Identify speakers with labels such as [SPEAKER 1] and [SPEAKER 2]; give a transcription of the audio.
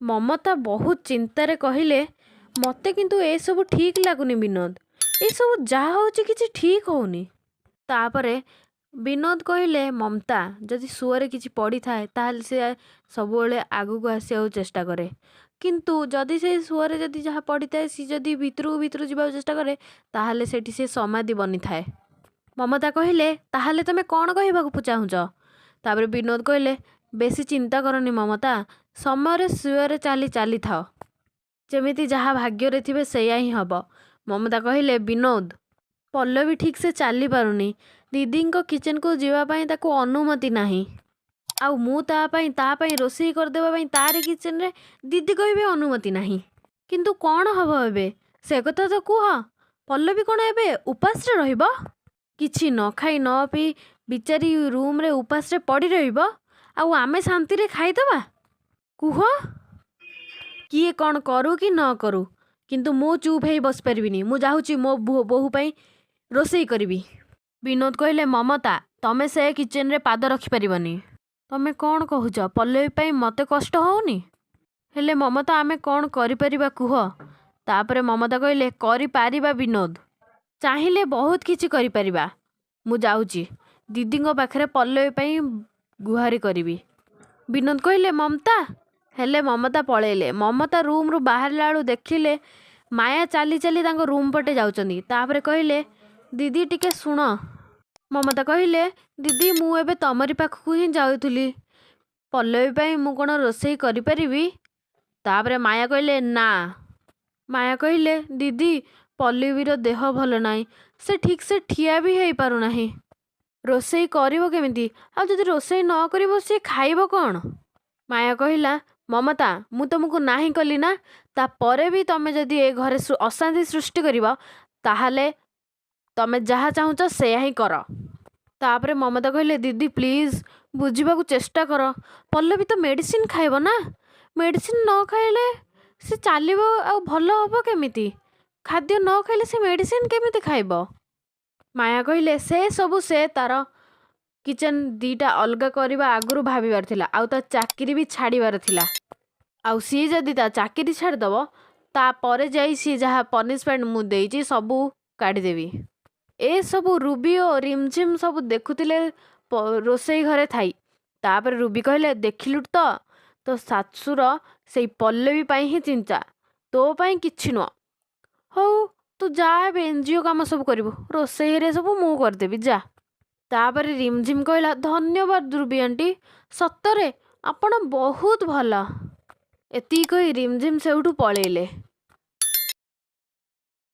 [SPEAKER 1] ମମତା ବହୁତ ଚିନ୍ତାରେ କହିଲେ, ମୋତେ କିନ୍ତୁ ଏସବୁ ଠିକ୍ ଲାଗୁନି ବିନୋଦ। ଏସବୁ ଯାହା ହେଉଛି କିଛି ଠିକ୍ ହେଉନି। ତାପରେ ବିନୋଦ କହିଲେ, ମମତା, ଯଦି ସୁଅରେ କିଛି ପଡ଼ିଥାଏ ତାହେଲେ ସେ ସବୁବେଳେ ଆଗକୁ ଆସିବାକୁ ଚେଷ୍ଟା କରେ, କିନ୍ତୁ ଯଦି ସେ ସୁଅରେ ଯଦି ଯାହା ପଡ଼ିଥାଏ ସିଏ ଯଦି ଭିତରକୁ ଭିତରକୁ ଯିବାକୁ ଚେଷ୍ଟା କରେ ତାହେଲେ ସେଠି ସେ ସମାଧି ବନିଥାଏ। ମମତା କହିଲେ, ତାହେଲେ ତମେ କ'ଣ କହିବାକୁ ଚାହୁଁଛ? ତାପରେ ବିନୋଦ କହିଲେ, ବେଶୀ ଚିନ୍ତା କରନି ମମତା, ସମୟରେ ସୁଅରେ ଚାଲି ଚାଲିଥାଅ, ଯେମିତି ଯାହା ଭାଗ୍ୟରେ ଥିବେ ସେଇଆ ହିଁ ହେବ। ମମତା କହିଲେ, ବିନୋଦ, ପଲ୍ଲବୀ ଠିକ୍ ସେ ଚାଲିପାରୁନି, ଦିଦିଙ୍କ କିଚେନକୁ ଯିବା ପାଇଁ ତାକୁ ଅନୁମତି ନାହିଁ, ଆଉ ମୁଁ ତା ପାଇଁ ରୋଷେଇ କରିଦେବା ପାଇଁ ତାରି କିଚେନରେ ଦିଦି କହିବେ ଅନୁମତି ନାହିଁ। କିନ୍ତୁ କ'ଣ ହେବ ଏବେ ସେ କଥା ତ କୁହ। ପଲ୍ଲବୀ କ'ଣ ଏବେ ଉପାସରେ ରହିବ? କିଛି ନ ଖାଇ ନ ପିଇ ବିଚାରି ରୁମ୍ରେ ଉପାସରେ ପଡ଼ି ରହିବ, ଆଉ ଆମେ ଶାନ୍ତିରେ ଖାଇଦେବା? କୁହ। କିଏ କ'ଣ କରୁ କି ନ କରୁ, କିନ୍ତୁ ମୁଁ ଚୁପ୍ ହେଇ ବସିପାରିବିନି। ମୁଁ ଯାଉଛି ମୋ ବୋହୂ ପାଇଁ ରୋଷେଇ କରିବି। ବିନୋଦ କହିଲେ, ମମତା, ତମେ ସେ କିଚେନରେ ପାଦ ରଖିପାରିବନି। ତମେ କ'ଣ କହୁଛ? ପଲ୍ଲବୀ ପାଇଁ ମୋତେ କଷ୍ଟ ହେଉନି? ହେଲେ ମମତା, ଆମେ କ'ଣ କରିପାରିବା କୁହ? ତାପରେ ମମତା କହିଲେ, କରିପାରିବା ବିନୋଦ, ଚାହିଁଲେ ବହୁତ କିଛି କରିପାରିବା। ମୁଁ ଯାଉଛି ଦିଦିଙ୍କ ପାଖରେ ପଲ୍ଲବୀ ପାଇଁ ଗୁହାରି କରିବି। ବିନୋଦ କହିଲେ, ମମତା। ହେଲେ ମମତା ପଳେଇଲେ। ମମତା ରୁମ୍ରୁ ବାହାରିଲା ବେଳୁ ଦେଖିଲେ ମାୟା ଚାଲି ଚାଲି ତାଙ୍କ ରୁମ୍ ପଟେ ଯାଉଛନ୍ତି। ତାପରେ କହିଲେ, ଦିଦି ଟିକେ ଶୁଣ। ମମତା କହିଲେ, ଦିଦି, ମୁଁ ଏବେ ତମରି ପାଖକୁ ହିଁ ଯାଉଥିଲି। ପଲ୍ଲବୀ ପାଇଁ ମୁଁ କ'ଣ ରୋଷେଇ କରିପାରିବି? ତାପରେ ମାୟା କହିଲେ, ନା। ମାୟା କହିଲେ, ଦିଦି, ପଲ୍ଲବୀର ଦେହ ଭଲ ନାହିଁ, ସେ ଠିକ୍ ସେ ଠିଆ ବି ହେଇପାରୁନାହିଁ, ରୋଷେଇ କରିବ କେମିତି? ଆଉ ଯଦି ରୋଷେଇ ନ କରିବ ସିଏ ଖାଇବ କ'ଣ? ମାୟା କହିଲା, ମମତା, ମୁଁ ତୁମକୁ ନାହିଁ କଲି ନା, ତାପରେ ବି ତମେ ଯଦି ଏ ଘରେ ଅଶାନ୍ତି ସୃଷ୍ଟି କରିବ ତାହେଲେ ତମେ ଯାହା ଚାହୁଁଛ ସେଇଆ ହିଁ କର। ତାପରେ ମମତା କହିଲେ, ଦିଦି ପ୍ଲିଜ୍ ବୁଝିବାକୁ ଚେଷ୍ଟା କର, ପଲ୍ଲବୀ ତ ମେଡ଼ିସିନ ଖାଇବ ନା, ମେଡ଼ିସିନ ନ ଖାଇଲେ ସେ ଚାଲିବ ଆଉ ଭଲ ହେବ କେମିତି? ଖାଦ୍ୟ ନ ଖାଇଲେ ସେ ମେଡ଼ିସିନ କେମିତି ଖାଇବ? ମାୟା କହିଲେ, ସେ ସବୁ ସେ ତାର କିଚେନ୍ ଦୁଇଟା ଅଲଗା କରିବା ଆଗରୁ ଭାବିବାର ଥିଲା, ଆଉ ତା ଚାକିରି ବି ଛାଡ଼ିବାର ଥିଲା। ଆଉ ସିଏ ଯଦି ତା ଚାକିରି ଛାଡ଼ିଦେବ ତାପରେ ଯାଇ ସିଏ ଯାହା ପନିସମେଣ୍ଟ ମୁଁ ଦେଇଛି ସବୁ କାଢ଼ିଦେବି। ଏସବୁ ରୁବି ଓ ରିମଝିମ୍ ସବୁ ଦେଖୁଥିଲେ ରୋଷେଇ ଘରେ ଥାଇ। ତାପରେ ରୁବି କହିଲେ, ଦେଖିଲୁ ତ, ତୋ ଶାଶୁର ସେଇ ପଲ୍ଲବୀ ପାଇଁ ହିଁ ଚିନ୍ତା, ତୋ ପାଇଁ କିଛି ନୁହଁ। ହଉ ତୁ ଯା ଏବେ NGO କାମ ସବୁ କରିବୁ, ରୋଷେଇ ସବୁ ମୁଁ କରିଦେବି, ଯା। ତାପରେ ରିମଝିମ୍ କହିଲା, ଧନ୍ୟବାଦ ରୁବି ଆଣ୍ଟି, ସତରେ ଆପଣ ବହୁତ ଭଲ। ଏତିକି କହି ରିମଝିମ୍ ସେଇଠୁ ପଳେଇଲେ।